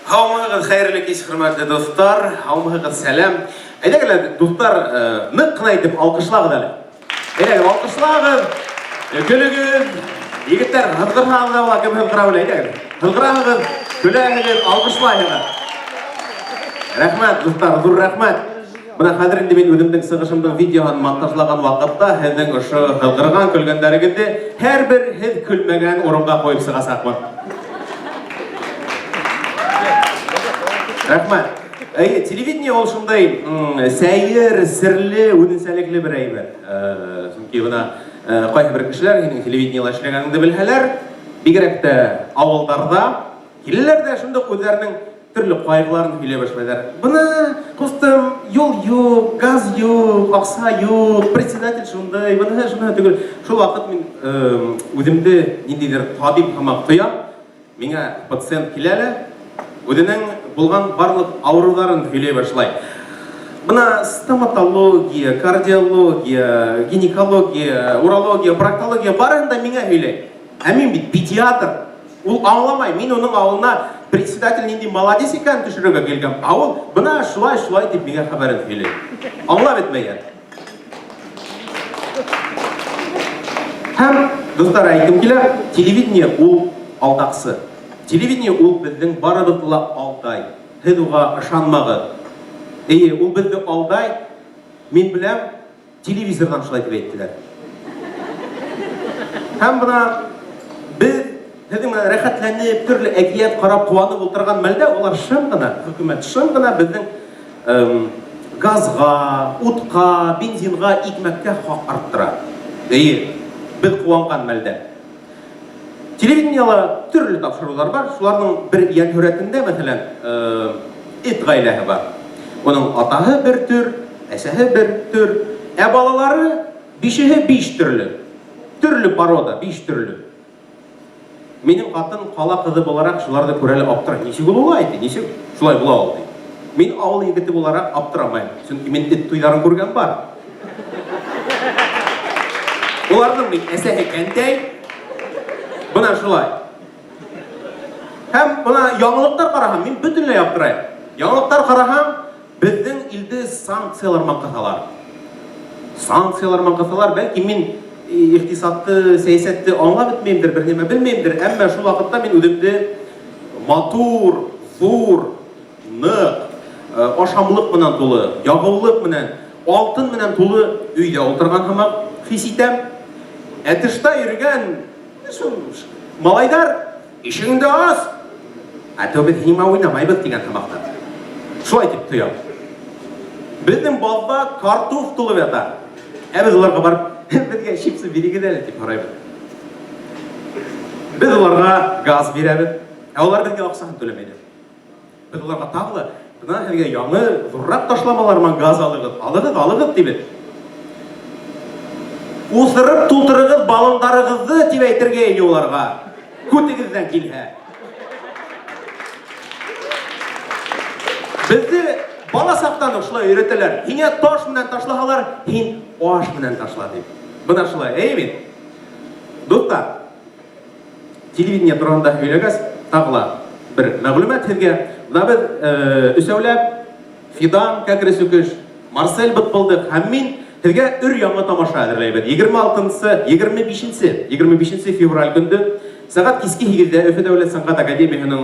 Һаумыһығыҙ, хәйерле кис, хөрмәтле дуҫтар. Һаумыһығыҙ, сәләм. Әйҙәгеҙ әле, дуҫтар, э, ныҡ ҡына итеп алҡышлағыҙ әле. Әйҙәгеҙ, алҡышлағыҙ, көлөгөҙ. Егеттәр, һыҙғырһағыҙ да була, кем һыҙғыра белә, әйҙәгеҙ. Һыҙғыраһығыҙ, көләһегеҙ, алҡышлайһығыҙ. Рәхмәт, дуҫтар, ҙур рәхмәт. Бына хәҙер инде мин үҙемдең сығышымдың видеоһын монтажлаған ваҡытта һеҙҙең ошо һыҙғырған көлгәндәрегеҙҙе һәрбер һеҙ көлмәгән урынға ҡуйып сығасаҡмын. Рәхмәт. Әйе, телевидение ул шундай сәйер, серле, үзенсәлекле бер әйбер. Э, чөнки бына э, кайсы бер кешеләр һинең телевидениела эшләгәнеңде белһәләр, бигрәк тә авылдарда киләләр дә шундук үзләренең төрле кайгыларын һөйләй башлайлар. Бына, кустым, юл юк, газ юк, акча юк, председатель шундай, быныһы шуныһы түгел. Шул вакыт мин э, үземде ниндидер табиб һымак тоям. Миңа пациент килә лә, үзенең булган барлык авыруларын һөйләй башлай. Бына стоматология, кардиология, гинекология, урология, проктология барыһын да миңа һөйләй. Ә мин бит педиатр. Ул аңламай, мин уның авылына председатель нинди молодец икәнен төшерергә килгән, ә ул бына шулай-шулай дип миңа хәбәрен һөйли. Аңлап бетмәгән. Һәм, дуслар, әйткем килә, телевидение ул алдаксы. Телевидение ул безнең барыбызны ла алдай. Һез уга ышанмагыз. Әйе, ул безне алдай. Мин беләм, Телевизордан шулай дип әйттеләр. Һәм бына без һеҙҙең менән рәхәтләнеп, төрлө әкиәт ҡарап, ҡыуанып ултырған мәлдә улар шым ғына, хөкүмәт шым ғына беҙҙең газға, утҡа, бензинға, икмәккә хаҡ арттыра. Эйе, беҙ ҡыуанған мәлдә. Телевидениела төрлө тапшырыуҙар бар. Шуларҙың бер йәнһүрәтендә, мәҫәлән, эт ғаиләһе бар. Уның атаһы бер төр, әсәһе бер төр, ә балалары бишеһе биш төрлө. Төрлө порода, биш төрлө. Минем хатын кала кызы буларак шуларны күрә лә аптырай. Ничек ул улай ди, ничек шулай була ул ди. Мин авыл егете буларак аптырамайм, чөнки мин эт туйларын күргән бар. Уларның бит әсәһе кәнтәй. Бына шулай. Һәм бына яңалыктар караһам, мин бөтенләй аптырайм. Яңалыктар караһам, безнең илде санкцияләр менән кысалар. Санкцияләр менән кысалар, бәлки мин икътисадты, сәясәтте аңлап бетмәймдер, бер нәмә белмәймдер, әмма шул вакытта мин үземне матур, зур, Нык, ашамлык менән тулы, ягулык менән, алтын менән тулы өйдә утырган һымак хис итәм. Ә тышта йөргән шул малайдар ишегеңде ас, ә то без һиңа уйнамайбыз дигән һымакта. Шулай дип тоям. Безнең базда картуф тулып ята. Ә без уларга барып, безгә чипсы бирегез әле дип һорайбыз. Без уларга газ бирәбез, ә алар безгә акчасын түләмәйләр. Без аларга тагы да, бына һеҙгә яңы, ҙурыраҡ ташламалар менән газ алығыҙ, алығыҙ, алығыҙ тибеҙ. Уҫырып тултырығыҙ баллондарығыҙҙы, тип әйтергә ине уларға. Күтегеҙҙән килһә. Беҙҙе бала саҡтан уҡ шулай өйрәтәләр. Һиңә таш менән ташлаһалар, һин аш менән ташла дип. Бына шулай, әйе бит? Дуҫтар, Телевидение турында һөйләгәс, тагы ла бер мәгълүмат һеҙгә. Бына беҙ өсәүләп Фидан, Кәкре Сүкеш, Марсель Бытбылдык һәм мин һеҙгә өр-яңы тамаша әҙерләйбеҙ. 26-нчы, 25-нче, 25 февраль көндө сәғәт киске 8-дә Өфө дәүләт сәнғәт академияһының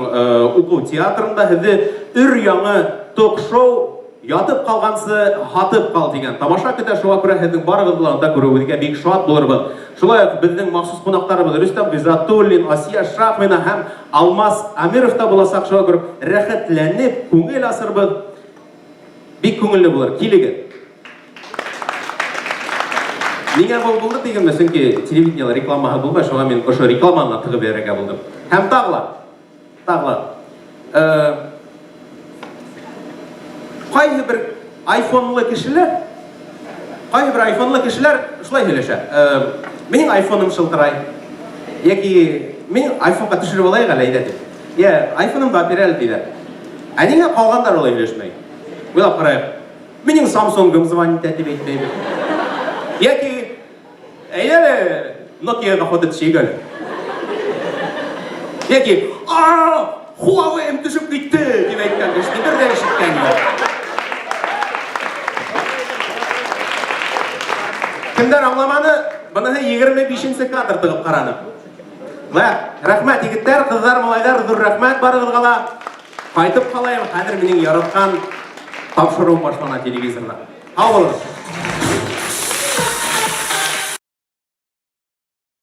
уҡыу театрында һеҙҙе өр-яңы ток-шоу Ятып калганчы, һатып кал дигән тамаша көтә, шуңа күрә һезнең барыгызны да анда күрүебезгә бик шат булырбыз. Шулай ук безнең махсус кунакларыбыз Рөстәм Гыйззатуллин, Асия Шахмина һәм Алмаз Амиров та булачак, шуңа күрә рәхәтләнеп күңел ачырбыз. Бик күңелле булыр, килегез. Миңа был булды дигәнме, чөнки телевидениелә рекламаһы булмай, шуңа мин ошо рекламаны тыгып бирергә булдым. Һәм тагы ла Тагы кайсы бер айфонлы кешеләр, кайсы бер айфонлы кешеләр шулай һөйләшә. Минем айфоным шылтырай. Яки мин айфонга төшереп алайык әле, әйдә дип. Я, айфонымды алып бир әле диләр. Ә нигә калганнар алай һөйләшмәй? Уйлап караек. Минем Самсунгым звонит итә дип әйтмәйбез. Яки Әйдә әле, Nokia-га фото төшик әле. Яки, а, Huawei-м төшеп китте. Кемдәр аңламаны, быныһы 25 кадр тығып ҡараны. Вә, рәхмәт, егеттәр, ҡыҙҙар, малайҙар, ҙур рәхмәт барығыҙға ла. Ҡайтып ҡалайым, хәҙер минең яратҡан тапшырыуым башлана телевизорҙа. Һау булығыҙ.